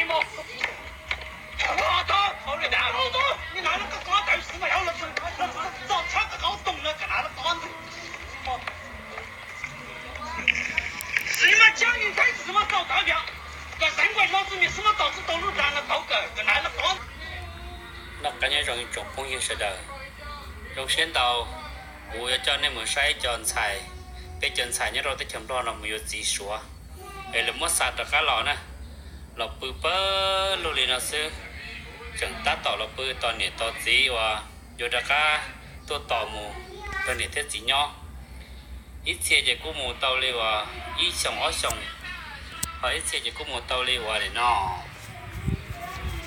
Noj qab nyob zoo ib tsoom phooj ywg sawv daws, zoo siab ntau, kuv yuav coj nej mus saib cov ntxhais, peb cov ntxhais nyob rau teb chaws Nplog no mus yuav txiv Suav, es lawv muab xa rov qab los na, los pw pawg lug li no xwb, tseem tab tom los pw tos niam tos txiv uas yuav rov qab tuaj tos mus rau niam thiab txiv nyob. Ib txhia ces kuj mus tau li uas ib xyoos ob xyoos, ho ib txhia ces kuj mus tau li uas nim no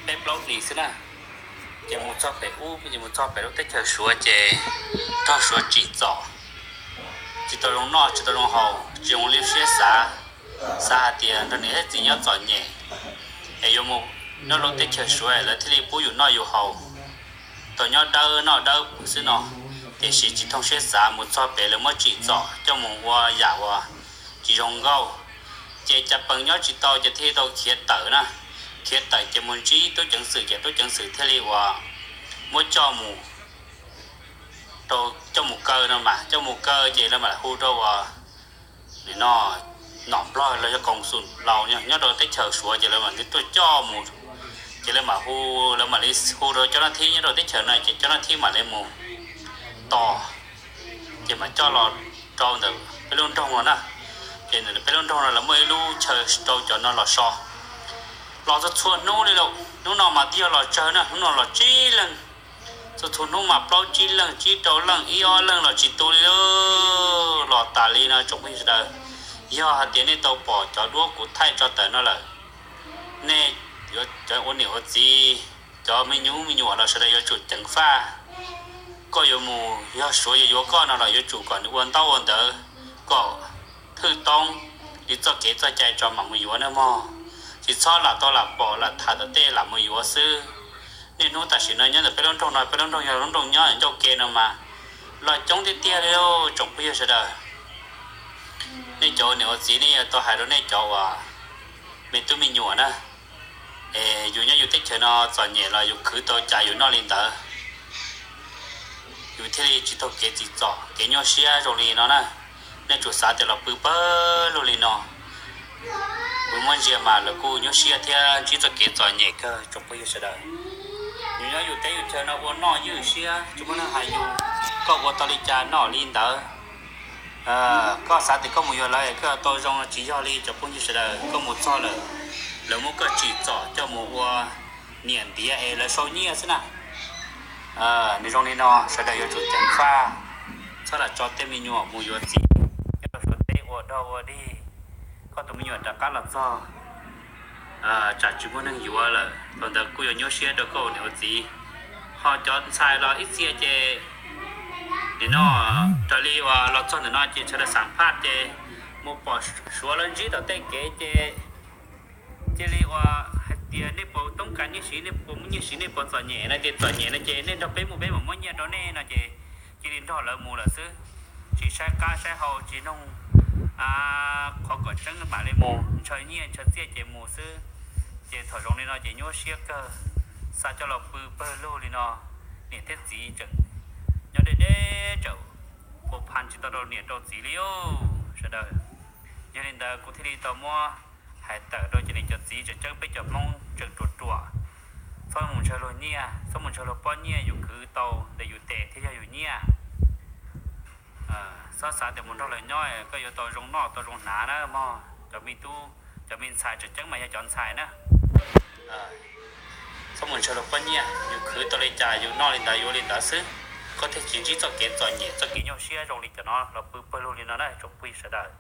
peb plaub hlis xwb na. Ces mus txog pem ub, ces mus txog pem lub teb chaws Suav ces raug Suav tsim txom, tsis tau zoo noj tsis tau zoo haus, tsis zoo li siab xav, xav hais tias nrog niam thiab txiv nyob txom nyem, es yuav mus nyob lub teb chaws Suav lawv thiaj li pub yus noj yus haus, tau nyob dawb noj dawb xwb no. Tiam sis tsis thooj siab xav, mus txog pem lawv muab tsim txom coj mus ua yam uas tsis zoo nkauj, ces cas pees nyob tsis tau ces thiaj li tau khiav tawm na. Khiav tawm ces mus ntsib tub ceev xwm ces tub ceev xwm thiaj li uas muab coj mus rau, coj mus kaw no mas, coj mus kaw ces lawv mam hu rau uas nim no nom Nplog los yog koom xum laus nyob rau teb chaws Suav ces lawv mam li tuaj coj mus. Ces lawv mam hu, lawv mam li hu rau cov nab thib nyob rau teb chaws no ces cov nab thib mam li mus tos, ces mam coj los rau ntawm peb lub nroog no na. Ces ntawm peb lub nroog no lawv muaj ib lub chaw rau cov no los so, los txhua txhua hnub li lauj. Hnub no mas twb yog los tsawg na, hnub no los tsib leeg, txhua txhua hnub mas plaub tsib leeg, tsib rau leej, ib ob leeg los tsis tu li lauj. Los tas li no tsoom phooj ywg sawv daws, yog hais tias nej tau pom cov duab kuv thaij tso tawm no lawm, nej yuav, cov ua niam ua txiv, cov me nyuam me nyuam los sawv daws yuav tsum ceev faj. Koj yuav mus, yog Suav yuav yuav koj no los yuav tsum kom nws ua ntaub ua ntawv, kom thwj toob li txoj kev txoj cai tso mam mus yuav nawb mog. Tsis txhob lam tau lam pom lam tham tom tej lam mus yuav xwb. Niaj hnub tam sim no nyob ntawm peb lub nroog no, peb lub nroog yog lub nroog nyob ncauj ke no mas los coob tiag tiag li lauj tsoom phooj ywg sawv daws. Nej cov ua niam ua txiv nej yuav tau hais rau nej cov uas me tub me nyuam na, es yus nyob yus teb chaws no txom nyem los yus khwv tau cas yus noj li ntawd, yus thiaj li tsis taug kev tsim txom kev nyuaj siab zoo li no na. Nej tsum xav tias los pw pawg lug li no, kuv muab ntsia mas lawv kuj nyuaj siab thiab ntsib txoj kev txom nyem kawg tsoom phooj ywg sawv daws. Yus nyob yus teb yus chaw no ua noj ywj siab tsis muaj neeg hais yus, koj ua tau li cas noj li ntawd. Koj xav tias koj mus yuav lawv koj tau zoo, tsis yog li tsoom phooj ywg sawv daws. Koj mus txog lawm, lawv muab koj tsim txom coj mus ua niam ntiav es lawv sau nyiaj xwb na. Nws zoo li no sawv daws yuav tsum ceev faj, txhob lam tso tej me nyuam mus yuav txiv nyob rau Suav teb ua dog ua dig. Koj tus me nyuam rov qab los txog tsam tsis muaj neeg yuav lawm, thaum ntawd kuj yuav nyuaj siab rau koj ua niam ua txiv. Ho cov ntxhais los ib txhia ces nim no raws li uas los txog ntawm no ces sawv daws xam phaj ces mus pom Suav lawv ntsib tom tej kev ces cia li uas hais tias nej puas toob kas nyiaj siv, nej puas muaj nyiaj siv, nej puas txom nyem no, tias txom nyem no ces nej nrog peb mus peb mam muab nyiaj rau nej no ces cia li nrog lawv mus lawm xwb. Tsis saib qab saib hau, tsis noog qhov kom tseeb mam li mus, ntshaw nyiaj ntshaw txiaj ces mus xwb. Ces thaum zoo li no ces nyuaj siab kawg, xa coj los pw pawg lug li no, niam thiab txiv tseem nyob deb deb tsaum pua phan tsis tau rau niam rau txiv li sawv daws. Yog li ntawd kuv thiaj li tau muab hais tawm rau cov niam cov txiv tseem ceeb peb cov Hmoob tseem ruam ruam, txhob mus ntshaw luag nyiaj, txhob mus ntshaw luag pob nyiaj, yus khwv tau ntawm yus tes thiaj yog yus nyiaj. Txhob xav tias mus nrog lawv nyob koj yuav tau zoo noj tau zoo hnav na mog. Cov me tub cov me ntxhais tseem ceeb mas yog cov ntxhais na, txhob mus ntshaw luag pob nyiaj, yus khwv tau li cas yus noj li ntawd yuav li ntawd xwb, koj thiaj tsis ntsib txoj kev txom nyem txoj kev nyuaj siab zoo li cov no los pw pawg lug li no na tsoom phooj ywg sawv daws.